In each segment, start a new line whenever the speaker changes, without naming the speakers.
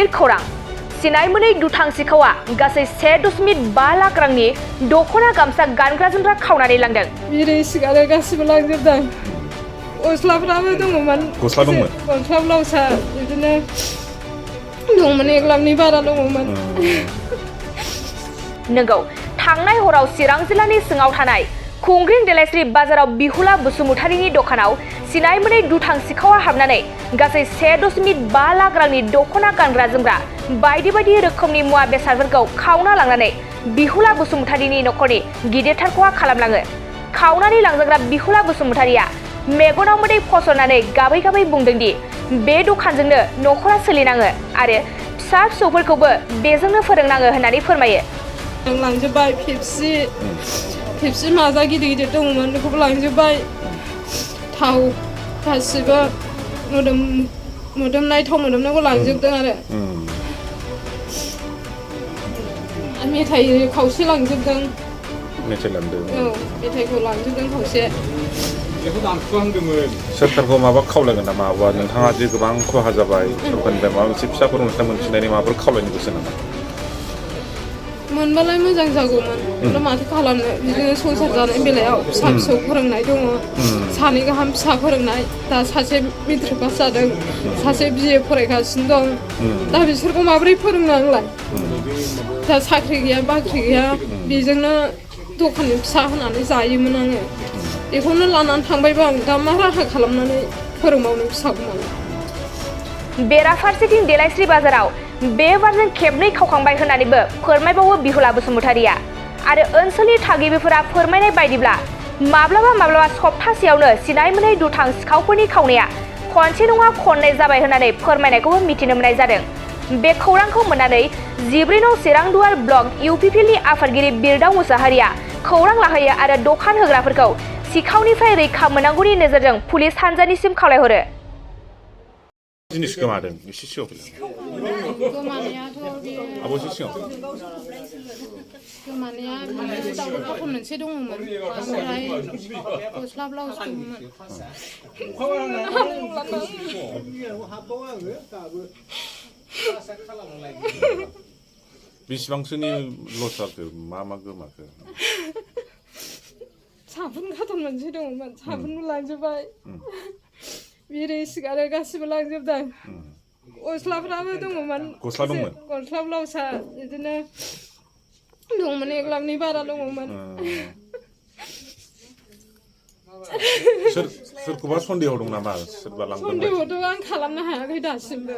गिदिर खौरां सिनाय मोनै दुथां सिखावा गासै 1.5 लाख रांनि दख'ना गामसा गानग्रा जोमग्रा खावनानै लांदों।
बिरि सिगारेट गासिबो लांजोबदों। गस्लाफ्राबो दङमोन।
गस्ला दंमोन?
गस्ला ब्लाउसआ बिदिनो दंमोन 1 लाखनि बारा दङमोन।
नोंगौ थांनाय हराव चिरां जिल्लानि सिङाव थानाय खुंग्रिं देलायस्रि बाजाराव बिहुला बसुमतारीनि दखानाव सिनाय मोनै दुथां सिखावा हाबनानै गासै 1.5 लाख रांनि दख'ना गानग्रा जोमग्रा बायदि बायदि रोखोमनि मुवा बेसादफोरखौ खावना लांनानै बिहुला बसुमतारीनि नखरनि गिदिरथार खहा खालामलाङो। खावनानै लांजाग्रा बिहुला बसुमतारीया मेगनाव मोदै फसरनानै गाबै गाबै बुंदों दि बे दखानजोंनो नखरा सोलिनाङो आरो फिसा फिसौफोरखौबो बेजोंनो फोरोंनाङो होननानै फोरमायो।
लांजोबबाय पेप्सि माजा गिदिर गिदिर दङमोन बेखौबो लांजोबबाय। थाव गासिबो मोदोमनाय थाव मोदोमनायखौ लांजोबदों आरो मेथाइ खावसे लांजोबदों।
मेथाइ लांदों?
औ मेथाइखौ लांजोबदों खावसे।
सोरखारखौ माबा खावलायगोन नामा? नोंथाङा जे गोबां खहा जाबाय सरकारनिफ्राय माबा मोनसे फिसाफोर अनसुंथाइ मोनफिननायनि माबाफोर खावलायनो गोसो नामा?
मोनबालाय मोजां जागौमोन। माथो खालामनो बिदिनो संसार जानाय बेलायाव फिसा फिसौ फोरोंनाय दङ। 2 गाहाम फिसा फोरोंनाय। दा सासे मेट्रिक पास जादों, सासे BA फरायगासिनो दं। दा बिसोरखौ माबोरै फोरोंनो आंलाय? दा साख्रि गैया बाख्रि गैया बेजोंनो दखाननि फिसा होनानै जायोमोन आङो। बेखौनो लानानै थांबायबा आं दा मा राहा खालामनानै फोरोंबावनो फिसाखौ मालाय।
बेराफारसेथिं देलायस्रि बाजाराव बे बारजों खेबनै खावखांबाय होननानैबो फोरमायबावो बिहुला बसुमतारीया। आरो ओनसोलनि थागिबिफोरा फोरमायनाय बायदिब्ला माब्लाबा सप्तासेयावनो सिनाय मोनै दुथां सिखावफोरनि खावनाया खनसे नङा खननै जाबाय होननानै फोरमायनायखौबो मिथिनो मोननाय जादों। बे खौरांखौ मोननानै 14 नं चिरां दुवार ब्लक UPPनि आफादगिरि बिरदाव मुसाहारिया खौरां लाहैयो आरो दखान होग्राफोरखौ सिखावनिफ्राय रैखा मोननांगौनि नोजोरजों पुलिस हानजानिसिम खावलायहरो।
जिनिस गोमादों एसे सिगाङाव
गोमानायाथ'
आब' एसे सिगाङाव
गोमानाया दाउला गथ' मोनसे दङमोन। ओमफ्राय गस्ला ब्लाउस दङमोन।
बेसेबांसोनि लस जाखो? मा गोमाखो?
साबुन कार्टन मोनसे दङमोन। साबुनबो लांजोबबाय। बिरि सिगारेट गासिबो लांजोबदों। गस्लाफ्राबो दङमोन।
गस्ला दंमोन?
गस्ला ब्लाउसआ बिदिनो दंमोन 1 लाखनि बारा दङमोन।
सोरखौबा सन्देह दं नामा? सोरबा लांदों?
सन्देहथ' आं खालामनो हायाखै दासिमबो।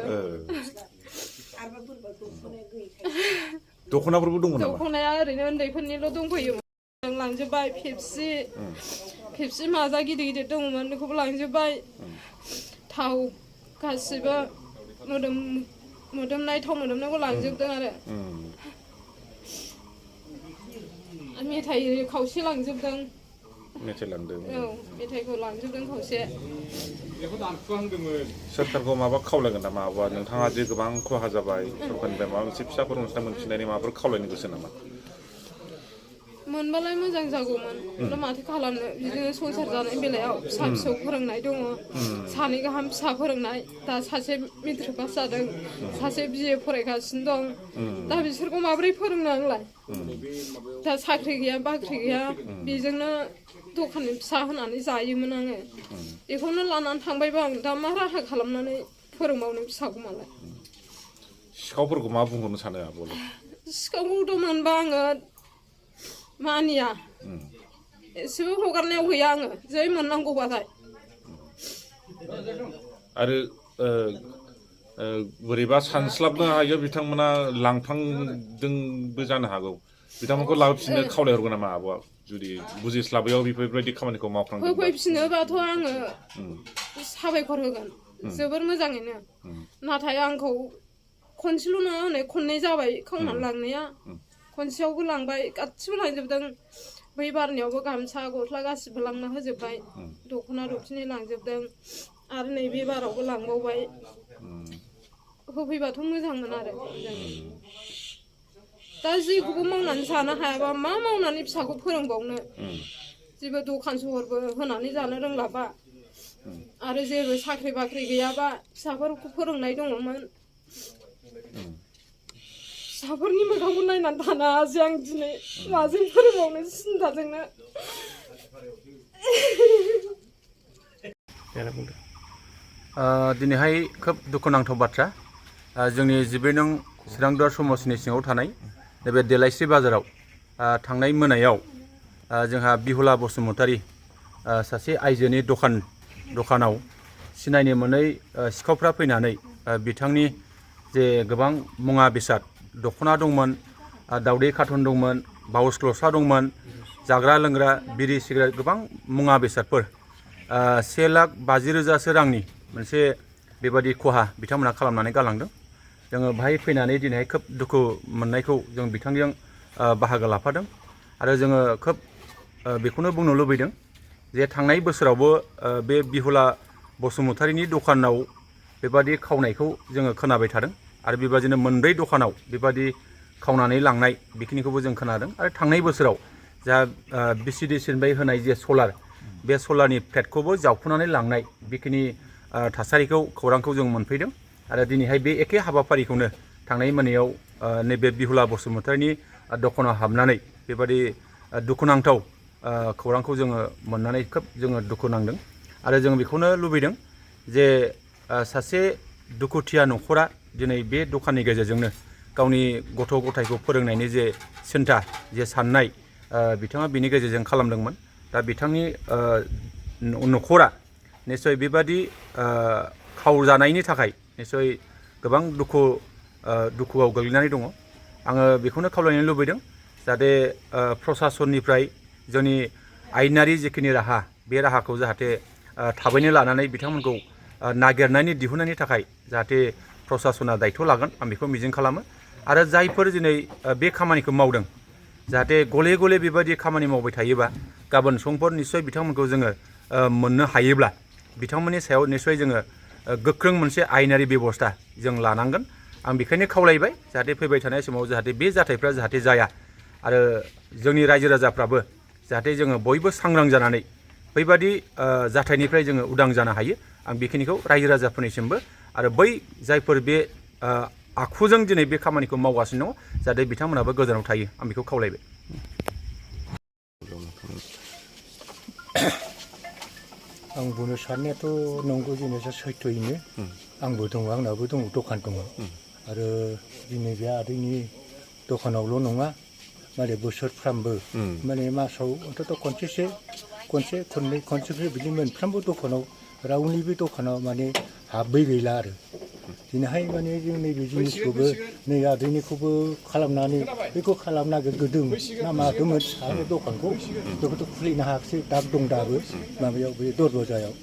दख'नाफोरबो दंमोन नामा?
दख'नाया ओरैनो उन्दैफोरनिल' दंफैयोमोन। लांजोबबाय पेप्सि माजा गिदिर गिदिर दङमोन बेखौबो लांजोबबाय। थाव गासिबो मोदोमनाय थाव मोदोमनायखौ लांजोबदों आरो मेथाइ खावसे लांजोबदों।
मेथाइ लांदों?
औ मेथाइखौ लांजोबदों खावसे।
सोरखारखौ माबा खावलायगोन नामा? नोंथाङा जे गोबां खहा जाबाय सरकारनिफ्राय माबा मोनसे फिसाफोर अनसुंथाइ मोनफिननायनि माबाफोर खावलायनो गोसो नामा?
मोनबालाय मोजां जागौमोन। माथो खालामनो बिदिनो संसार जानाय बेलायाव फिसा फिसौ फोरोंनाय दङ। 2 गाहाम फिसा फोरोंनाय। दा सासे मेट्रिक पास जादों, सासे BA फरायगासिनो दं। दा बिसोरखौ माबोरै फोरोंनो आंलाय? दा साख्रि गैया बाख्रि गैया बेजोंनो दखाननि फिसा होनानै जायोमोन आङो। बेखौनो लानानै थांबायबा आं दा मा राहा खालामनानै फोरोंबावनो फिसाखौ मालाय।
सिखावफोरखौ मा बुंहरनो सानो आब'लाय?
सिखावखौथ' मोनबा आङो मानिया। एसेबो हगारनायाव गैया आङो जै मोननांगौबाथाय।
आरो बोरैबा सानस्लाबनो हायो बिथांमोना लांफ्लांदोंबो जानो हागौ। बिथांमोनखौ लाबोफिननो खावलायहरगोन नामा आब'आ? जुदि बुजिस्लाबैयाव बेफोरबायदि खामानिखौ मावफ्लांदोंबा?
होफैफिनोबाथ' आङो साबायखर होगोन जोबोर मोजाङैनो। नाथाय आंखौ खनसेल' नङा हनै खननै जाबाय खावनानै लांनाया। खनसेयावबो लांबाय गासिबो लांजोबदों। बै बारनायावबो गामसा गस्ला गासिबो लांना होजोबबाय। दख'ना दखिनि लांजोबदों आरो नैबे बारावबो लांबावबाय। होफैबाथ' मोजांमोन आरो दा जेखौबो मावनानै जानो हायाबा मा मावनानै फिसाखौ फोरोंबावनो? जेबो दखान सहरबो होनानै जानो रोंलाबा आरो जेबो साख्रि बाख्रि गैयाबा फिसाफोरखौ फोरोंनाय दङमोन। फिसाफोरनि मोखांखौ नायनानै थानो हायासै आं दिनै माजों फोरोंबावनो सिन्थाजोंनो
दिनैहाय खोब दुखुनांथाव बाथ्रा जोंनि 12 नं चिरांदुवार समाजनि सिङाव थानाय नैबे देलायस्रि बाजाराव थांनाय मोनायाव जोंहा बिहुला बसुमतारी सासे आइजोनि दखानाव सिनायनो मोनै सिखावफ्रा फैनानै बिथांनि जे गोबां मुवा बेसाद दख'ना दंमोन, दावदै कार्टन दंमोन, बाउस लसा दंमोन, जाग्रा लोंग्रा बिरि सिगारेट गोबां मुवा बेसादफोर 1,50,000 रांनि मोनसे बेबादि खहा बिथांमोना खालामनानै गालांदों। जोङो बाहाय फैनानै दिनैहाय खोब दुखु मोननायखौ जों बिथांजों बाहागो लाफादों आरो जोङो खोब बेखौनो बुंनो लुबैदों जे थांनाय बोसोरावबो बे बिहुला बसुमतारीनि दखानाव बेबादि खावनायखौ जोङो खोनाबाय थादों आरो बेबादिनो मोनब्रै दखानाव बेबादि खावनानै लांनाय बेखिनिखौबो जों खोनादों आरो थांनाय बोसोराव जा बिसिडिसिनिफ्राय होनाय जे सलार बे सलारनि प्लेटखौबो जावखुनानै लांनाय बेखिनि थासारिखौ खौरांखौ जों मोनफैदों आरो दिनैहाय बे एखे हाबाफारिखौनो थांनाय मोनायाव नैबे बिहुला बसुमतारीनि दखानाव हाबनानै बेबादि दुखुनांथाव खौरांखौ जोङो मोननानै खोब जोङो दुखु नांदों आरो जों बेखौनो लुबैदों जे सासे दुखुथिया न'खरा दिनै बे दखाननि गेजेरजोंनो गावनि गथ' गथायखौ फोरोंनायनि जे सिन्था जे साननाय बिथाङा बिनि गेजेरजों खालामदोंमोन। दा बिथांनि न'खरा निस्सय बेबादि खावजानायनि थाखाय निस्सय गोबां दुखुआव गोग्लैनानै दङ। आङो बेखौनो खावलायनो लुबैदों जाहाथे प्रसासननिफ्राय जोंनि आयेनारि जिखिनि राहा बे राहाखौ जाहाथे थाबैनो लानानै बिथांमोनखौ नागिरनायनि दिहुननायनि थाखाय जाहाथे प्रसासना दायथ' लागोन आं बेखौ मिजिं खालामो आरो जायफोर दिनै बे खामानिखौ मावदों जाहाथे गले गले बेबायदि खामानि मावबाय थायोबा गाबोन समफोर निस्सय बिथांमोनखौ जोङो मोननो हायोब्ला बिथांमोननि सायाव निस्सय जोङो गोख्रों मोनसे आयेनारि बेबस्था जों लानांगोन। आं बेखायनो खावलायबाय जाहाथे फैबाय थानाय समाव जाहाथे बे जाथायफ्रा जाहाथे जाया आरो जोंनि रायजो राजाफ्राबो जाहाथे जोङो बयबो सांग्रां जानानै बैबादि जाथायनिफ्राय जोङो उदां जानो हायो। आं बेखिनिखौ रायजो राजाफोरनिसिमबो आरो बै जायफोर बे आखुजों दिनै बे खामानिखौ मावगासिनो दङ जाहाथे बिथांमोनाबो गोजानाव थायो आं बेखौ खावलायबाय।
आं बुंनो साननायाथ' नंगौ जिनिसा सैथोयैनो आंबो दङ आंनाबो दङ दखान दङ आरो दिनै बे आदैनि दखानावल' नङा माने बोसोरफ्रामबो माने मासाव अन्तत' खनसे खननै बिदि मोनफ्रोमबो दखानाव रावनिबो दखानाव माने हाबै गैला आरो दिनैहाय माने जों नैबे जिनिसखौबो नै आदैनिखौबो खालामनानै बेखौ खालामनो नागिरदों ना मादोंमोन सानो दखानखौ बेखौथ' खुलिनो हायाखिसै दाग दं दाबो माबायाव बे दरवाजायाव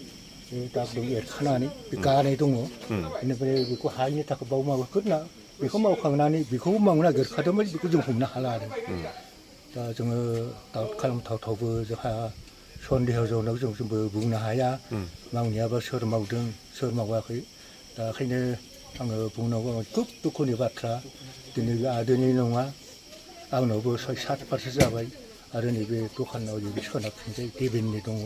बे दाग दं एरखानानै बे गानाय दङ बेनिफ्राय बेखौ हायैनि थाखाय बाव माबाफोर ना बेखौ मावखांनानै बेखौबो मावनो नागिरखादोंमोन बेखौ जों हमनो हाला आरो दा जोङो दाउट खालामथावथावबो जोंहा सन्देह जनाव जोंबो बुंनो हाया मावनायाबा सोर मावदों सोर मावाखै दा ओंखायनो आङो बुंनांगौ खुब दुखुनि बाथ्रा दिनै बे आदैनि नङा आंनावबो 6-7 बारसो जाबाय आरो नैबे दखानाव नैबे सोनाबथिंजाय देबेननि दङ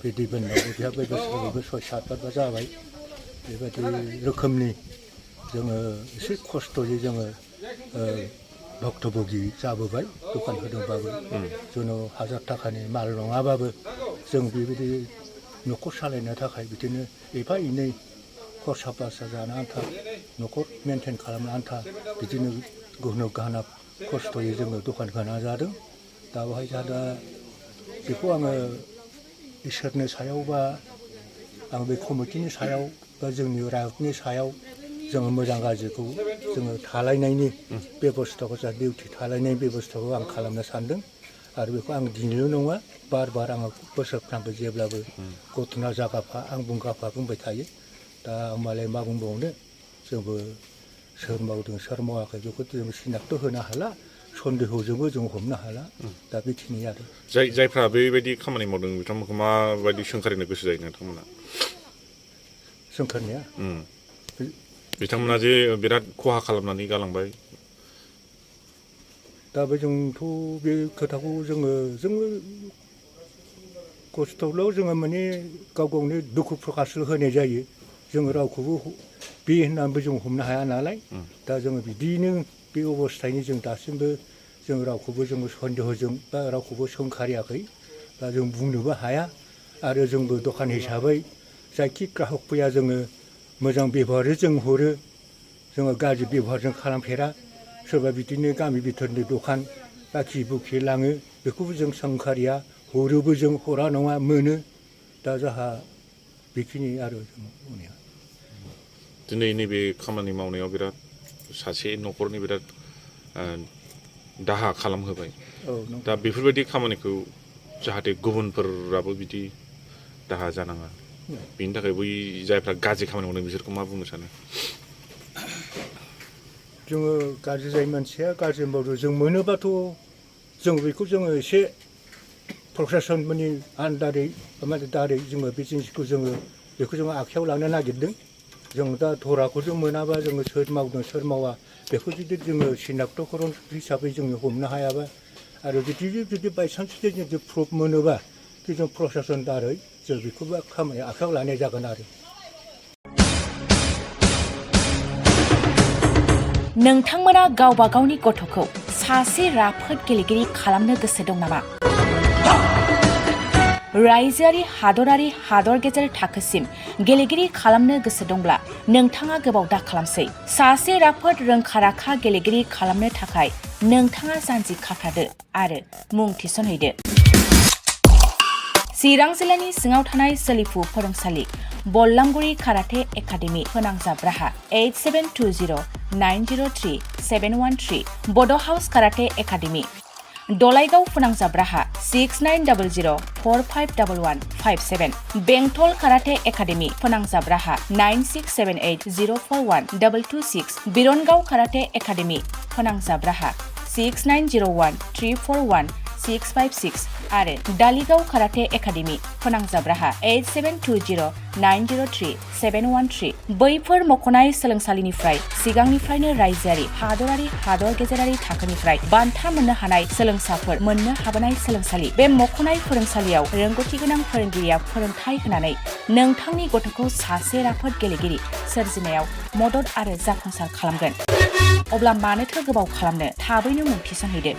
बे देबेनावबो बेहा बे बोसोरावबो 6-7 बार जाबाय बेबायदि रोखोमनि जोङो एसे खस्थ'यै जोङो भक्तभोगि जाबोबाय दखान होदोंबाबो जोंनाव 1000 थाखानि माल नङाबाबो जों बेबायदि न'खर सालायनो थाखाय बिदिनो एफा एनै खरसा बारसा जानो आन्था न'खर मेनटेन खालामनो आन्था बिदिनो गुहनो गाहाना खस्थ'यै जोङो दखान होना जादों। दा बेवहाय दा बेखौ आङो इसोरनि सायाव बा आं बे कमिटिनि सायाव बा जोंनि रायजोनि सायाव जोङो मोजां गाज्रिखौ जोङो थालायनायनि बेबस्थाखौ जा डिउटि थालायनायनि बेबस्थाखौ आं खालामनो सानदों आरो बेखौ आं दिनैल' नङा बार आङो बोसोरफ्रामबो जेब्लाबो घटना जागाफा आं बुंबाय थायो। दा मालाय मा बुंबावनो जोंबो सोर मावदों सोर मावाखै बेखौ जों सिनाक्थ होनो हाला सन्देहजोंबो जों हमनो हाला दा बेखिनि आरो
जायफ्रा बेबायदि खामानि मावदों बिथांमोनखौ माबायदि सोंखारिनो गोसो जायो नोंथांमोना?
सोंखारनाया
बिथांमोना जे बिराद खहा खालामनानै गालांबाय
दा बे जोंथ' बे खोथाखौ जोङो खस्थ'ल' जोङो माने गाव गावनो दुखु प्रकासल होनाय जायो जोङो रावखौबो बे होननानैबो जों हमनो हाया नालाय दा जोङो बिदिनो बे अबस्थायैनो जों दासिमबो जों रावखौबो जोङो सन्देहजों बा रावखौबो सोंखारियाखै बा जों बुंनोबो हाया आरो जोंबो दखान हिसाबै जायखि ग्राहक फैया जोङो मोजां बेब'हारजों जों हरो जोङो गाज्रि बेब'हारजों खालामफेरा सोरबा बिदिनो गामि बिथोरनि दखान बाखि बुखि लाङो बेखौबो जों सोंखारिया हरोबो जों हरा नङा मोनो दा जोंहा बेखिनि आरो जों बुंनाया
दिनै नैबे खामानि मावनायाव बिराद सासे न'खरनि बिराद दाहा खालामहोबाय दा बेफोरबायदि खामानिखौ जाहाथे गुबुनफोराबो बिदि दाहा जानाङा बेनि थाखाय बै जायफ्रा गाज्रि खामानि मावदों बिसोरखौ मा बुंनो सानो
जोङो गाज्रि जाय मानसिया गाज्रि मावदों जों मोनोबाथ' जों बेखौ जोङो एसे प्रशासनफोरनि आन्दारै दारै जोङो बे जिनिसखौ जोङो बेखौ जोङो आखायाव लानो नागिरदों जों दा धराखौ जों मोनाबा जोङो सोर मावदों सोर मावा बेखौ जुदि जोङो सिनाक्तकरन हिसाबै जोङो हमनो हायाबा आरो जुदि बायसान्स जों प्रुफ मोनोबा कि जों प्रशासन दारै जों बेखौबो खामानि आखायाव लानाय जागोन आरो
नोंथांमोना गावबा गावनि गथ'खौ सासे राफोद गेलेगिरि खालामनो गोसो दं नामा? रायजोआरि हादरारि हादर गेजेर थाखोसिम गेलेगिरि खालामनो गोसो दंब्ला नोंथाङा गोबाव दा खालामसै सासे राफोद रोंखा-राखा गेलेगिरि खालामनो थाखाय नोंथाङा जानजि खाफ्रादो आरो मुं थिसनहैदो चिरां जिल्लानि सिङाव थानाय सोलिफु फोरोंसालि बल्लामगुरि काराटे एकाडेमि फोनांजाब राहा 8720903713 बड' हाउस काराटे एकाडेमि दलाइगाव फोनांजाब राहा 6900451157 बेंटल काराटे एकाडेमि फोनांजाब राहा 9678041226 बिरनगाव काराटे एकाडेमि फोनांजाब राहा 6901341656 आरो दालिगाव काराटे एकाडेमि फोनांजाब राहा 8720903713 बैफोर मख'नाय सोलोंसालिनिफ्राय सिगांनिफ्रायनो रायजोआरि हादरारि हादर गेजेरारि थाखोनिफ्राय बान्था मोननो हानाय सोलोंसाफोर मोननो हाबोनाय सोलोंसालि बे मख'नाय फोरोंसालियाव रोंगौथि गोनां फोरोंगिरिया फोरोंथाय होनानै नोंथांनि गथ'खौ सासे राफोद गेलेगिरि सोरजिनायाव मदद आरो जाफुंसार खालामगोन अब्ला मानोथो गोबाव खालामनो थाबैनो मुं थिसनहैदो